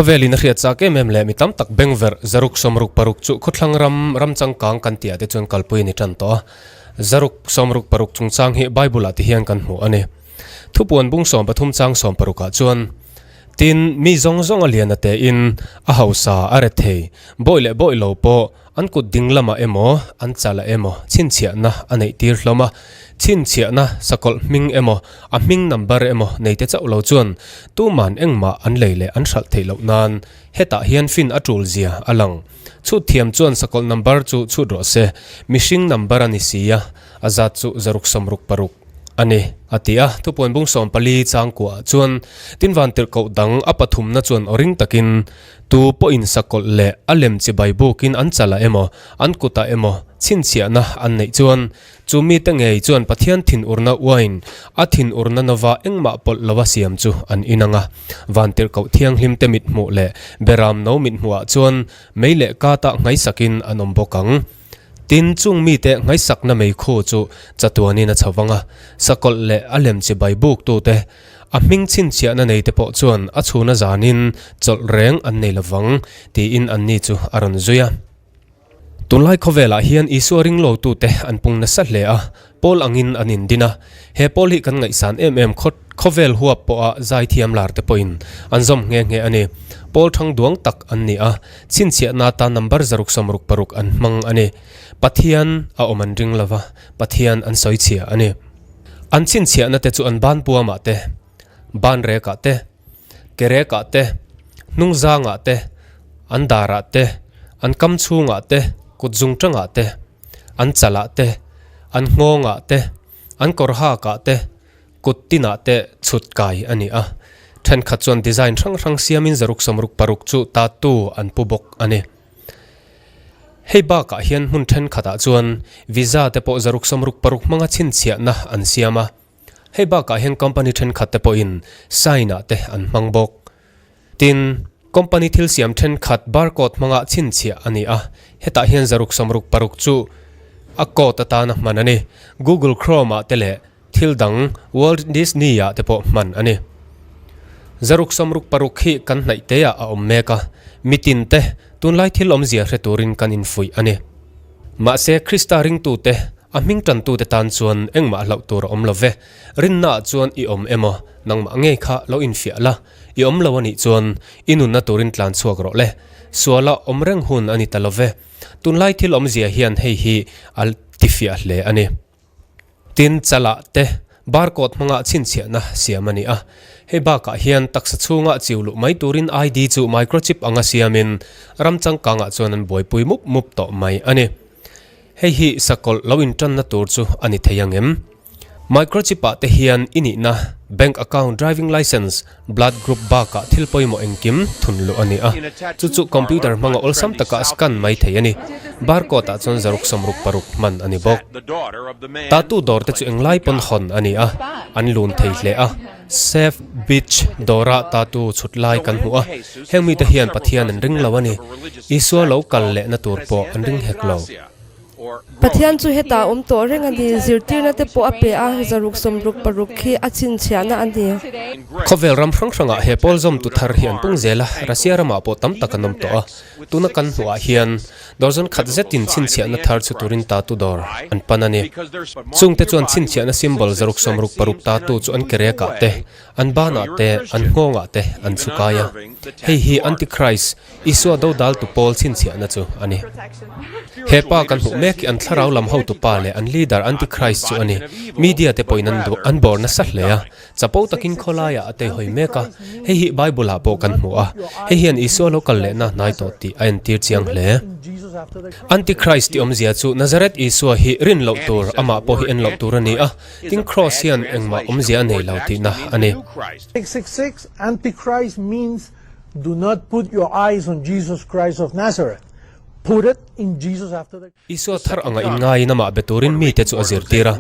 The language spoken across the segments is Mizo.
Khawvelin a hriat chak em em leh mi tam tak bengverh zaruk sawmruk paruk chu khawthlang ram ram changkang kan tih ah te chuan kalpui a ni tan tawh a. Zaruk sawmruk paruk chungchang hi Bible ah te hian kan hmuh a ni. Thupuan bung 13 chang 16 ah chuan, Tin, mi zawng zawng a lian a tein a hausa a re thei, bawi leh bawi lo pawh an kut ding lamah emaw an chalah emaw chhinchhiahna a neih tir hlawm a, chhinchhiahna sakawlh hming emaw a hming number emaw nei te chauh lo chuan tuman engmah an lei leh an hralh theih loh nan hetah hian fin a tul zia a lang. Chhut thiam chuan sakawlh number chu chhut rawh se, mihring number a ni si a, a zat chu zaruk 66. A ni, a ti a. Thupuan bung 14 changkuah chuan Tinvan tirhkoh dang a pathumna chuan aw ring takin, Tu pawhin sakawlh leh a lem chibai bukin an chalah emaw, an kutah emaw chhinchhiahna an neih chuan, chu mite ngei chuan Pathian thinurna uain a thinurna nova engmah pawlh lova siam chu an inang a. Van tirhkoh thianghlimte mithmuh leh Beram no mithmuhah chuan mei leh katah nghaisakin an awm bawk ang. Tin, chung mite ngaihsakna meikhu chu chatuanin a chho vang a, sakawlh leh a lem chibai buktute, a hming chhinchhiahna neite pawh chuan a chhuna zanin chawlh reng an nei lo vang, tiin anni chu a rawn zui a. Tunlai khawvelah hian Isua ringlotute an pung nasa hle a, Pawl angin an indin a. He pawl hi kan ngaihsan em em khawt khawvel huap pawha zaithiam lar te pawhin an zawm nghe nghe a ni. Pawl thang duang tak an ni a, chhinchhiahna atan number 666 an hmang a ni. Pathian a awm an ring lova, Pathian an sawi chhia a ni. An chhinchhiahna te chu an ban puamah te, ban rekah te, ke rekah te, hnungzangah te, an darah te, an kam chhungah te, kut zungtangah te, an chalah te, an nghawngah te, an kawr hakah te, kut tinah te chhut kai a ni a. Thenkhat chuan design hrang hrang siamin 666 chu tattoo an pu bawk a ni. Hei bakah hian hmun thenkhatah chuan visa te pawh 666 hmanga chhinchhiahna an siam a. Hei bakah hian company thenkhat te pawhin sign ah te an hmang bawk. Tin, company thil siam thenkhat barcode hmanga chhinchhiah a ni a, hetah hian 666 chu a code atana hman a ni. Google Chrome ah te leh thil dang Walt Disney ah te pawh hman a ni. 666 hi kan hnaih te ah a awm mek a, mitin te tunlai thil awmzia hre turin kan infuih a ni. Mahse Krista ringtute A hming tantute tan chuan engmah hlauh tur a awm lo ve. Rinnaah chuan i awm emaw, nangmah ngei kha lo infiah la, i awm lo a nih chuan i nunna turin tlan chhuak rawh le. Suala awm reng hun a ni ta lo ve. Tunlai thil awmzia hian hei hi a tifiah hle a ni. Tin, chalah te barcode hmanga chhinchhiahna siam a ni a. Hei bakah hian taksa chhunga chiu luh mai turin ID chu microchip anga siamin ram changkangah chuan an buaipui mup mup tawh mai a ni. Hei hi sakawlh lo intanna tur chu a ni thei ang em? Microchip ah te hian i nihna, bank account, driving licence, blood group bakah thil pawimawh engkim thun luh a ni a. Chu chu computer hmanga awlsam taka scan mai thei a ni. Barcode ah chuan 666 hman a ni bawk. Tattoo dawr te chu englai pawn hawn a ni a, an lun thei hle a. Safe Beach dawra tattoo chhut lai kan hmu a, heng mite hian Pathian an ring lo a ni. Isua lo kal lehna tur pawh an ring hek lo. Pathian chu hetah awm tawh reng a ni, zirtirna te pawh a pe a, 666 khi a chhinchhiahna a ni. Khawvel ram hrang hrangah he pawl zawmtu thar hi an pung zel a, Russia ramah pawh tam tak an awm tawh a. Tuna kan hmuhah hian dawrzawn khat zetin chhinchhiahna thar chu turin tatu dawr an pan a ni. Chungte chuan chhinchhiahna symbol 666 tatu chu an kerekah te, an banah te, an nghawngah te an chhukai a. Hei hi Antichrist, Isua dodaltu pawl chhinchhiahna chu a ni. He pa kan hmuh mek hi an thlarau lam hotu pa leh an leader Antichrist chu a ni. Media te pawhin an duh an bawr nasa hle a. Chapo takin khawlaiah a teihawi mek a. Hei hi Bible ah pawh kan hmu a. Hei hian Isua lo kal lehna hnai tawh tih a entir chiang hle. Antichrist tih awmzia chu Nazareth Isua hi rin loh tur, amah pawh hi en loh tur a ni a. Tin Cross hian engmah awmzia a nei lo tihna a ni. 666 Antichrist means Do not put your eyes on Jesus Christ of Nazareth. Put it in Jesus after the. Isua thar anga inngaiin amah be turin mite chu a zirtir a.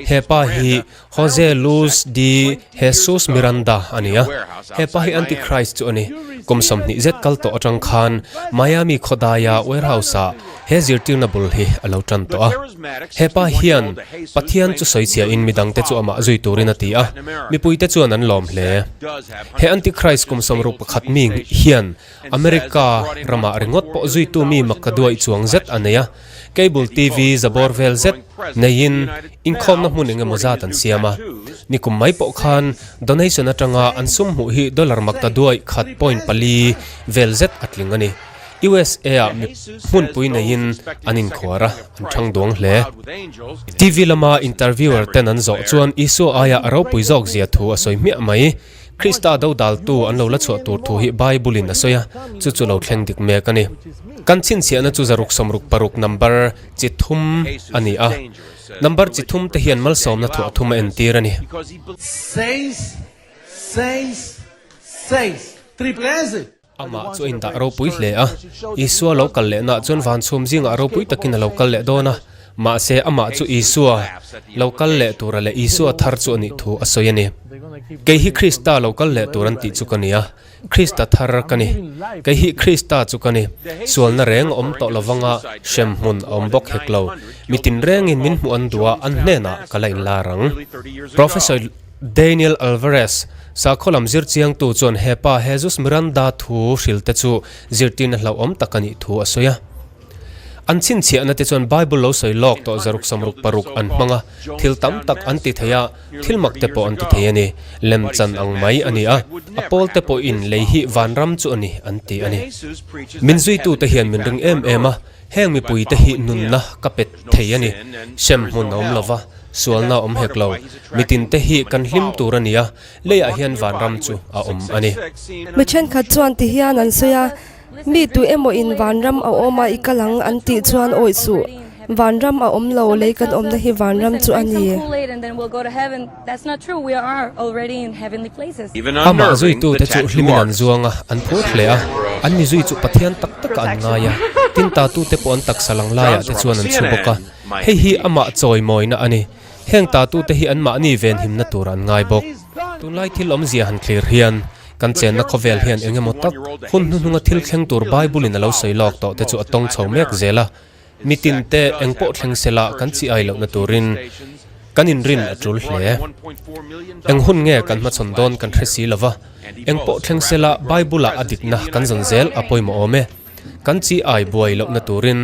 He pa hi Jose Luis de Jesus Miranda a ni a. He pa hi Antichrist chu a ni. Kum 20 zet kal tawh atang khan Miami khawdaia warehouse-ah he zirtirna bul hi a lo tan tawh a. He pa hian Pathian chu sawichhiahin midangte chu amah zui turin a ti a, mipuite chuan an lawm hle. He Antichrist kum 61 mi hian America ramah ringawt pawh zuitu mi makkaduaih chuang zet a nei a, cable TV zabawr vel zet neiin inkhawmna hmun eng emaw zat an siam a. Nikum mai pawh khan donation atanga an sum hmuh hi dollar maktaduaih khat point pali vel zet a tling a ni. USA-ah mi hmunpui neiin an inkhuar a, an thang duang hle. TV lama interviewer ten an zawh chuan Isua aia a ropui zawk zia thu a sawi hmiah mai. Krista dodaltu an lo la chhuah tur thu hi Bible-in a sawi a, chu chu lo thleng dik mek a ni. Kan chhinchhiahna chu 666 number chi thum a ni a, number chi thum te hian malsawmna thuah thum a entir a ni. Seis, seis, seis. Triple S. Amah chu a indah ropui hle a, Isua lo kal lehnaah chuan van chhum zingah ropui takin a lo kal leh dawn a, mahse amah chu Isua lo kal leh tura leh Isua thar chu a nih thu a sawi a ni. Kei hi Krista lo kal leh tur an tih chu ka ni a, Krista thar ka ni. Kei hi Krista chu ka ni. Sualna reng a awm tawh lovanga hrem hmun a awm bawk hek lo. Mi tinrengin min hmuh an duh a, an hnenah ka la inlar ang. Professor. Daniel Alvarez, sakhaw lam zir chiangtu chuan he pa Jesus Miranda thu hrilte chu zirtirna hlauhawm tak a nih thu a sawi a. An chhinchhiahna te chuan Bible lo sawi lawk tawh 666 an hmang a, thil tam tak an ti thei a, thil mak te pawh an ti thei a ni. Lemchan ang mai a ni a, a pawl te pawhin lei hi vanram chu a ni an ti a ni. Min zuitute hian min ring em em a, Heng mipuite hi nunna ka pet thei a ni. Hrem hmun a awm lo va, sualna a awm hek lo. Mitinte hi kan hlim tur a ni a, leiah hian vanram chu a awm a ni. Mi thenkhat chuan ti hian an sawi a, Mi tu emaw in vanram a awm a i kal ang an tih chuan awih suh. Vanram a awm lo, lei kan awmna hi vanram chu a ni. Amah zuitute chu hlimin an zuang a, an phur hle a. An mi zui chu Pathian tak takah an ngai a, tin tatute pawh an taksa lang laiah te chuan an chhu bawk a. Hei hi amah chawimawina a ni. Heng tatute hi anmahni venhimna tur an ngai bawk. Tunlai thil awmzia han thlir hian, kan chenna khawvel hian eng emaw tak hun hnuhnunga thil thleng tur Bible-in a lo sawi lawk tawh te chu a tawng chho mek zel a. Mi tinte eng pawh thleng sela kan chi ai lohna turin kan inrin a tul hle. Eng hun nge kan hmachhawn dawn kan hre si lova, eng pawh thleng sela Bible-ah a dikna kan zawn zel a pawimawh awm e. Kan chi ai buai lohna turin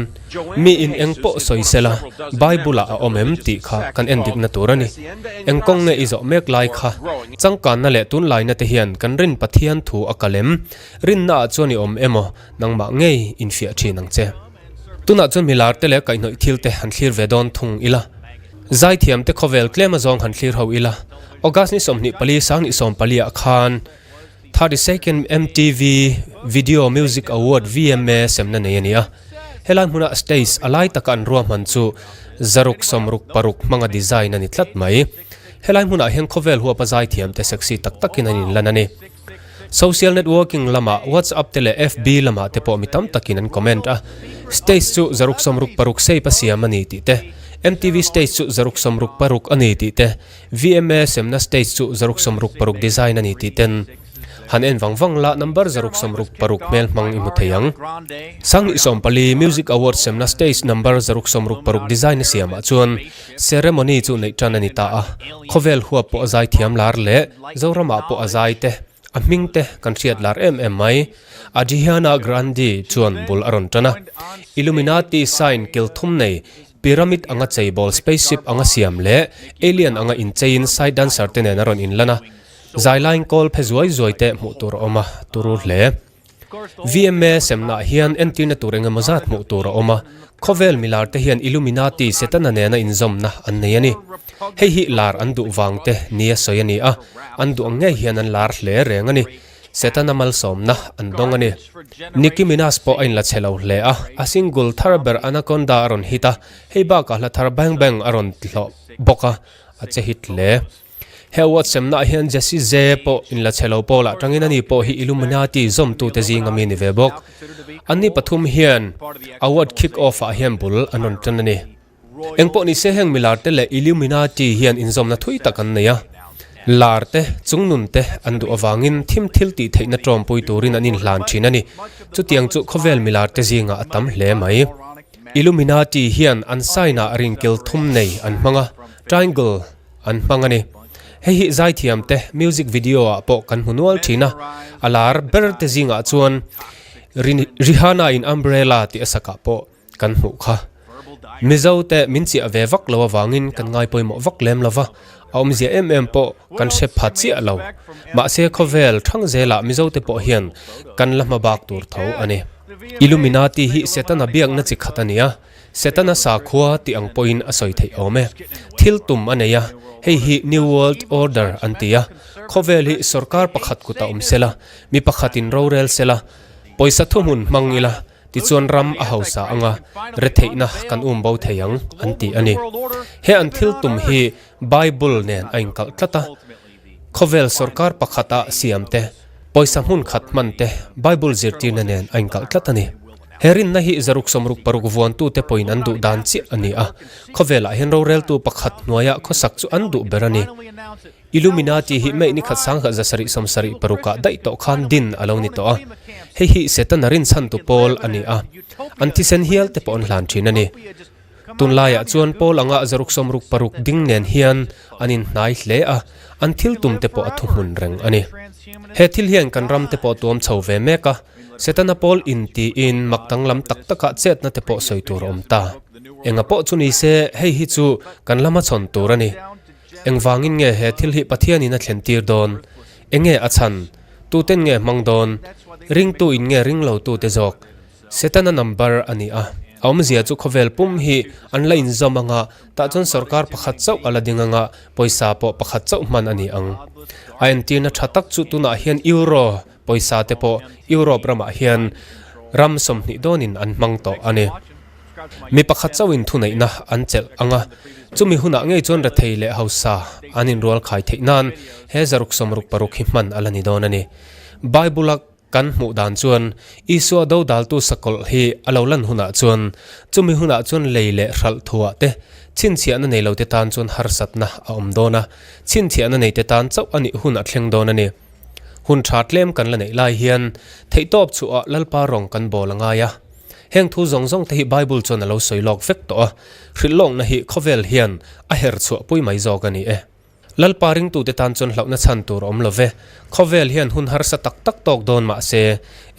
mi in eng pawh sawi sela Bible-ah a awm em tih kha kan en dikna tur a ni. Eng kawng nge i zawh mek lai kha changkanna leh tunlaina te hian kan rin Pathian thu a kal em? Rinnaah chuan i awm emaw nangmah ngei infiah thin ang che. Tunah chuan milar te leh kaihhnawih thil te han thlir ve dawn thung ila. Zaithiam te khawvel tlem azawng han thlir ho ila. August ni 24 2014 ah khan 32nd MTV Video Music Award, VMA, semna nei a ni a. Helai hmuna stage a lai taka an ruahman chu 666 hmanga design a ni tlat mai. Helai hmunah hian khawvel huapa zaithiam te sexy tak takin an inlan a ni. Social networking lamah WhatsApp te leh FB lamah te pawh mi tam takin an comment a, stage chu 666 shape a siam a ni tih te, MTV stage chu 666 a ni tih te, VMA semna stage chu 666 design a ni tih ten han en vang vang la number 666 hmel hmang i hmu thei ang. 2014 Music Awards semna stage number 666 design a siamah chuan ceremony chu neih tan a ni ta a, khawvel huap pawh a zaithiam lar leh Zoramah pawh a zai te, a hming te kan hriat lar em em mai. Adriana Grande chuan bul a rawn tan a. Illuminati sign kil thum nei, pyramid anga cheibawl spaceship anga siam leh alien anga incheiin side dancer te nen a rawn inlan a. Zai laiin kawl phe zuai zuai te hmuh tur a awm a, turu hle. VMA semnaah hian entirna tur eng emaw zat hmuh tur a awm a, khawvel milar te hian Illuminati Setana nena inzawmna an nei a ni. Hei hi lar an duh vang te nia sawi a ni a, an duh ang ngei hian an lar hle reng a ni. Setana malsawmna an dawng a ni. Nicki Minaj pawh a inla chhe lo hle a, a single thar ber Anaconda a rawn hit a, hei bakah hla thar Bang Bang a rawn hlawh bawk a, a che hit hle. He award semnaah hian Jessie J pawh inla chhe lo pawlah tangin ani pawh hi Illuminati zawmtute zinga mi ni ve bawk. Anni pathum hian award kick off ah hian bul an rawn tan a ni. Engpawh nise heng milar te leh Illuminati hian inzawmna thui tak an nei a. Lar te, chungnun te an duh avangin thim thil tih theihna tawmpui turin an inhlan thin a ni. Chutiang chu khawvel milar te zingah a tam hle mai. Illuminati hian an sign-ah ringkel thum nei an hmang a, triangle an hmang a ni. Hei hi zaithiam te music video-ah pawh kan hmu nual thin a, a lar ber te zingah chuan Rihanna-in Umbrella tih a sakah pawh kan hmuh kha. Mizo te min chiah ve vak lo avangin kan ngai pawimawh vak lem lo va, a awmzia em em pawh kan hre pha chiah lo. Mahse khawvel thang zelah Mizo te pawh hian kan la hma bak tur tho a ni. Illuminati hi Setana biakna chi khat a ni a, Setana sakhua tih ang pawhin a sawi theih awm e. Thil tum a nei a, hei hi New World Order an ti a, khawvel hi sorkar pakhat kut a awm sela, mi pakhatin rorel sela, pawisa thuhmun hmang ila, Tichuan ram a hausa anga retheihna kan um bo thei ang an ti a ni. He an thil tum hi Bible nen a inkalh tlat a, khawvel sorkar pakhata siam te, pawisa hmun khat hman te Bible zirtirna nen a inkalh tlat a ni. He rinna hi zaruk 66 vuantute pawhin an duh dan chiah a ni a, khawvelah hian roreltu pakhat hnuaia khawsak chu an duh ber a ni. Illuminati hi May ni khat 1776 ah daih tawh khan din a lo ni tawh a. Hei hi Setana rinchhantu pawl a ni a, an thisen hial te pawh an hlan thin a ni. Tunlaiah chuan pawl anga 66 ding nen hian an inhnai hle a, an thil tum te pawh a thuhmun reng a ni. He thil hian kan ram te pawh tuam chho ve mek a, Setana pawl intiin mak danglam tak takah chetna te pawh sawi tur a awm ta. Enga pawh chu ni se, hei hi chu kan lama chhawn tur a ni. Engvangin nge he thil hi Pathianin a thlen tir dawn? Enge a chhan? Tuten nge hmang dawn? Ringtu in nge ring lo tute zawk? Setana number a ni a, a awmzia chu khawvel pum hi an la inzawm anga tah chuan sorkar pakhat chauh a la ding anga pawisa pawh pakhat chauh hman a ni ang. A entirna tha tak chu tunah hian Euro pawisa te pawh Europe ramah hian ram 20 dawnin an hmang tawh a ni. Mi pakhat chauhin thuneihna an chelh ang a, chumi hunah ngei chuan rethei leh hausa an inrual khai theih nan he 66 hi hman a la ni dawn a ni. Bible-a kan hmuh dan chuan Isua dodaltu sakawlh hi a lo lan hunah chuan chumi hunah chuan lei leh hralh thuah te chhinchhiahna nei lote tan chuan harsatna a awm dawn a, chhinchhiahna neite tan chauh a nih hun a thleng dawn a ni. Hun tha tlem kan la neih lai hian theihtawp chhuah Lalpa rawng kan bawl a ngai a. Heng thu zawng zawng te hi Bible chuan a lo sawi lawk vek tawh a, hrilh lawkna hi khawvel hian a her chhuah pui mai zawk a ni e. Lalpa ringtute tan chuan hlauhna chhan tur a awm lo ve. Khawvel hian hun harsa tak tak tawk dawn mah se,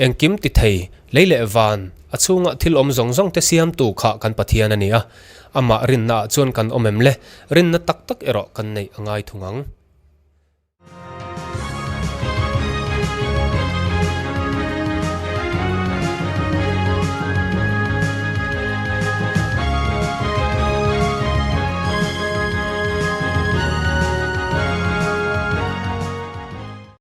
engkim ti thei, lei leh van, a chhunga thil awm zawng zawng te siamtu kha kan Pathian a ni a. Amah rinnaah chuan kan awm em le? Rinna tak tak erawh kan neih a ngai thung ang.